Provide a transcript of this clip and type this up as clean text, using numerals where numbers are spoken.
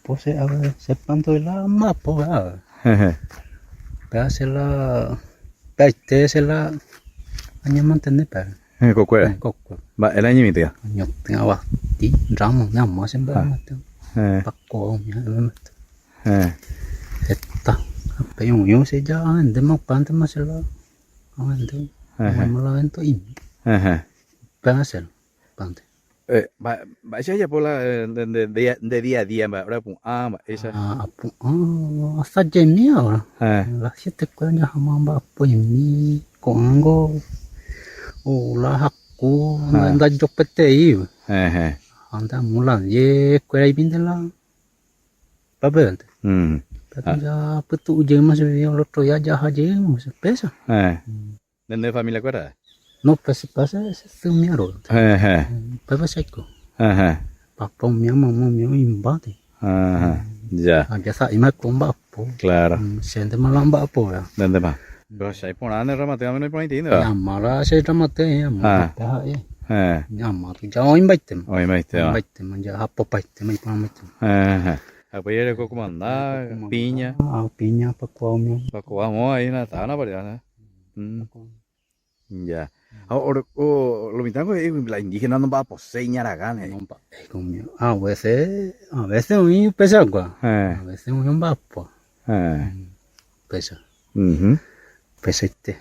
Mba'apo che ave, che panto la mba'apo ave. Péva che la peaite che la añemantene péva. Kokuéra. Kokue. Mba'e la eñemitỹva? Añotỹ avati, ramo, ne ama che mba'e Pakova umi ha'e Heta. Pe oĩvo che ja avendéma opántema che la avende. Oĩma la vento'imi. Upéva che la opánte. Mba'éicha ejapo la nde día a día mba'e hora epu'ã mba'éicha? Apu'ã asajemi ahora. Las siete-kue ajaháma mba'apo'imi ko'ág̃ango ou la haku ndajopeteíva. Ha nde amo las diez-kuéra ipínte la Papévente. Pépe ja pytu'u jeýma che el otro día jaha jeýma che péicha. Nde nde familia kuéra? No, pe che pasa che sy umi arógante. Upépe che aiko. Papa umi mama umi oĩmbáte. Ya. Ha ja sa'íma aiko mba'apo. Claro. Chéntema la mba'apóva. Ndéntema. Péro che iporã ne rramatýva méno iporãiteínteva. Ñama la che rramatýva ñama upe ha'e. Ñama tuja oĩmbaitéma. Oĩmbaitéma. Oĩmbaitéma ja hapopaitéma iporãmbaitéma. Ha upéi ereko kumanda, piña. Ha piña, pakova umi. Pakova amóva ahí na pareha. Ya. Ha o lo mitã ko he'i la indígena nomba'aposéi iñaragã he'i. Nomba'éi ko umi. A veces, a veces oĩ upeichagua. A veces oĩ omba'apo. Upéicha. Upeichaite.